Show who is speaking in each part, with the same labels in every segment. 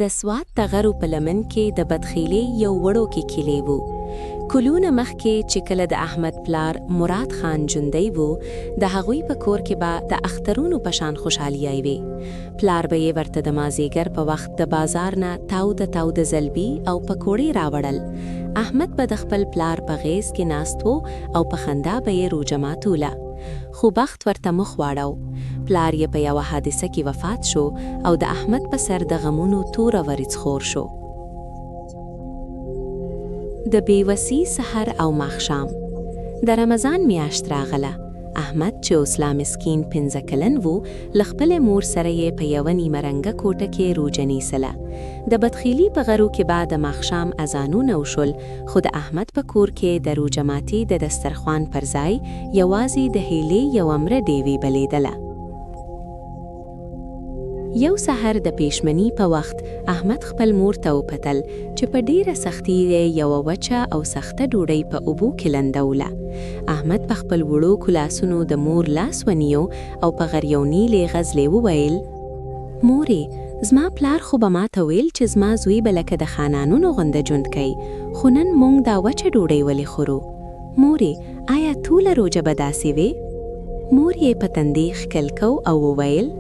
Speaker 1: د سوات د غرو په لمن کې د بدخیلې یو وړوکی کلی وو. کلونه مخکې چې کله د احمد پلار مراد خان ژوندی وو، د هغوی په کور کې به د اخترونو په شان خوشحالیای وې. پلار به یې ورته د مازیګر په وخت د بازار نه تاوده تاوده زلبي او پکوړې راوړل. احمد به د خپل پلار په غېږ کې ناست وو او په خندا به یې روژه ماتوله. خو بخت ورته مخ واړاو. پلار یې په یوه حادثه کې وفات شو او د احمد په سر د غمونو توره وریځ خور شو. د بې وسی سحر او ماښام. د رمضان میاشت راغله. احمد چې اوس لا مسکین 5 کلن وو، له خپلې مور سره یې په یوه نیمه رنګه کوټه کې روژه نیسله. د بدخیلي په غرو کې به د ماښام اذانونه وشول، خو د احمد په کور کې د روژه ماتي د دسترخوان پر ځای یوازې د هیلې یوه مره ډېوې بلېدله. یو سحر د پیشمني په وخت احمد خپل مور ته وپتل چې په ډېره سختي یې یوه وچه او سخته ډوډۍ په اوبو کې لندوله. احمد په خپل وړوکو لاسونو د مور لاس ونیو او په غریوني لیغز لې وویل، مورې، زما پلار خو به ماته ویل چې زما زوی به لکه د خانانونو غونده ژوند کوي، خو نن مونږ دا وچه ډوډۍ ولې خورو؟ مورې، آیا ټوله روژه به داسې وي؟ مور یې په تندي ښکل کو او وویل،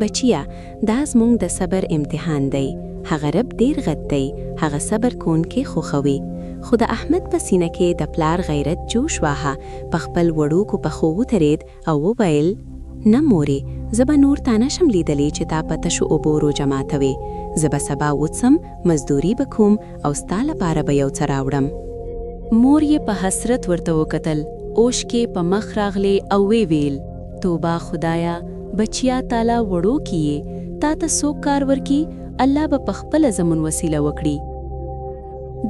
Speaker 1: بچیه، دا زمونږ د صبر امتحان دی. هغه رب ډېر غټ دی، هغه صبر کوونکي خوښوي. خو د احمد په سینه کې د پلار غیرت جوش واهه، په خپل وړوکو پښو وترېد او وویل، نه مورې، زه به نور تا نه شم لیدلی چې تا په تشو اوبو روژه ماتوې. زه به سبا وڅم، مزدوري به کوم او ستا لپاره به یو څه راوړم.
Speaker 2: مور یې په حسرت ورته وکتل، اوښکې په مخ راغلې او ویې ویل، توبه خدایه، بچیا تالا وړوکی یې، تا ته څوک کار ورکي؟ الله به پخپله زمون وسیله وکړي.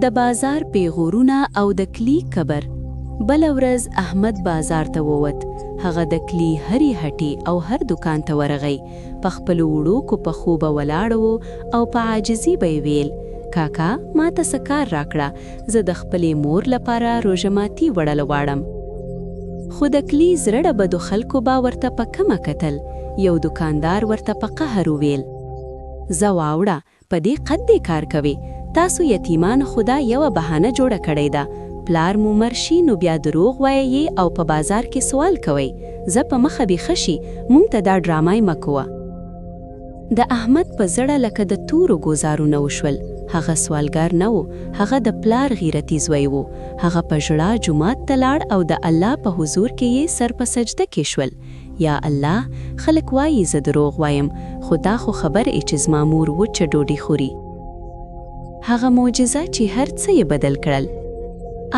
Speaker 2: د بازار پیغورونه او د کلي قبر. بله ورځ احمد بازار ته ووت. هغه د کلي هرې هټې او هر دوکان ته ورغی، په خپلو وړوکو پښو به ولاړ و او په عاجزي به یې ویل، کاکا، ما ته څه کار راکړه، زه د خپلې مور لپاره روژه ماتي وړل غواړم. خو د کلي زړه بدو خلکو به ورته په کمه کتل. یو دوکاندار ورته په قهر وویل، ځه واوړه، په دې قد دې کار کوي؟ تاسو یتیمان خو دا یوه بهانه جوړه کړې ده، پلار مو مر شي نو بیا دروغ وایئ او په بازار کې سوال کوئ. ځه په مخه بې ښه شي، مونږ ته دا ډرامای مه کوه. د احمد په زړه لکه د تورو ګوزارونه وشول. هغه سوالګر نه و، هغه د پلار غیرتي زوی و. هغه په ژړا جومات ته لاړ او د الله په حضور کې یې سر په سجده کې شول. یا الله، خلک وایي زه دروغ وایم، خو دا خو خبر ېې چې زما مور وچه ډوډۍ خوري. هغه معجزه چې هر څه یې بدل کړل.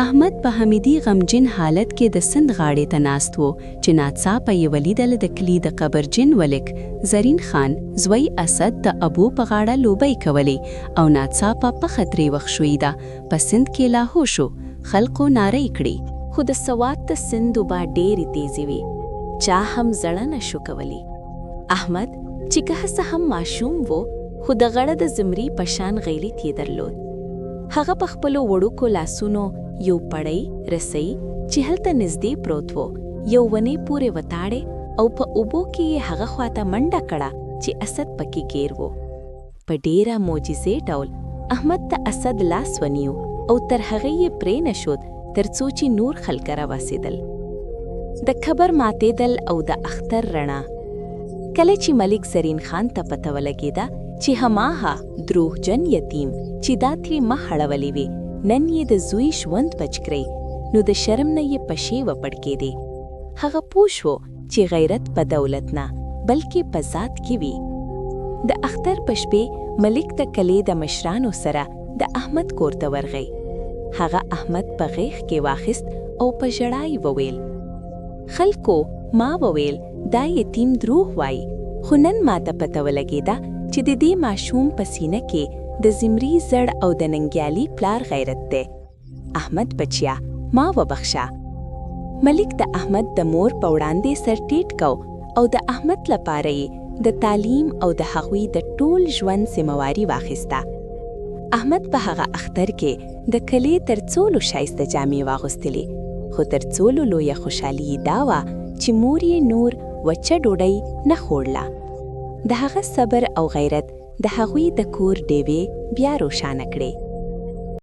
Speaker 2: احمد په حمیدي غمجن حالت کې د سند غاړې ته ناست و چې ناڅاپه یې ولیدل د کلي د قبرجن ولک زرین خان زوی اسد د ابو په غاړه لوبۍ کولې او ناڅاپه پښه ترې وخښویده، په سند کې لاهو شو. خلقو نارۍ کړې.
Speaker 1: خو د سوات د سند اوبه ډېرې تېزې وې، چا هم زړه نه شو کولی. احمد چې که هڅه هم ماشوم و، خو د غړه د زمري په شان غیرت یې درلود. هغه په خپلو وړوکو لاسونو یو پړی، رسۍ، چې هلته نږدې پروت و، یو ونې پورې وتاړی او په اوبو کې یې هغه خواته منډه کړه چې اسد پکې ګیر و. په ډېره معجزې ډول احمد د اسد لاس ونیو او تر هغې یې پرې نه شود تر څو چې نور خلک راوسېدل. د قبر ماتېدل او د اختر رڼا. کله چې ملک زرین خان ته پته ولګېده چې هماغه دروغجن یتیم چې دا ترې مخ اړولې وي نن یې د زوی ژوند بچ کړی، نو د شرم نه یې پښې وپړکېدې. هغه پوه شو چې غیرت په دولت نه بلکې په ذات کې وي. د اختر په شپې ملک د کلې د مشرانو سره د احمد کور ته ورغی. هغه احمد په غېږ کې واخیست او په ژړا یې وویل، خلکو ما وویل دا یتیم دروغ وایي، خو نن ماته پته ولګېده چې د دې ماشوم په سینه کې د زمري زړ او د ننګیالي پلار غیرت دی. احمد بچیا، ما وبخښه. ملک د احمد د مور په وړاندې سر ټیټ کو او د احمد لپاره یې د تعلیم او د هغوی د ټول ژوند ذمه واري واخیسته. احمد په هغه اختر کې د کلې تر ټولو ښایسته جامې واغوستلې، خو تر ټولو لویه خوشحالي یې دا وه چې مور یې نور وچه ډوډۍ نه خوړله. د هغه صبر او غیرت د هغوی د کور ډېوې بیا روښانه کړې.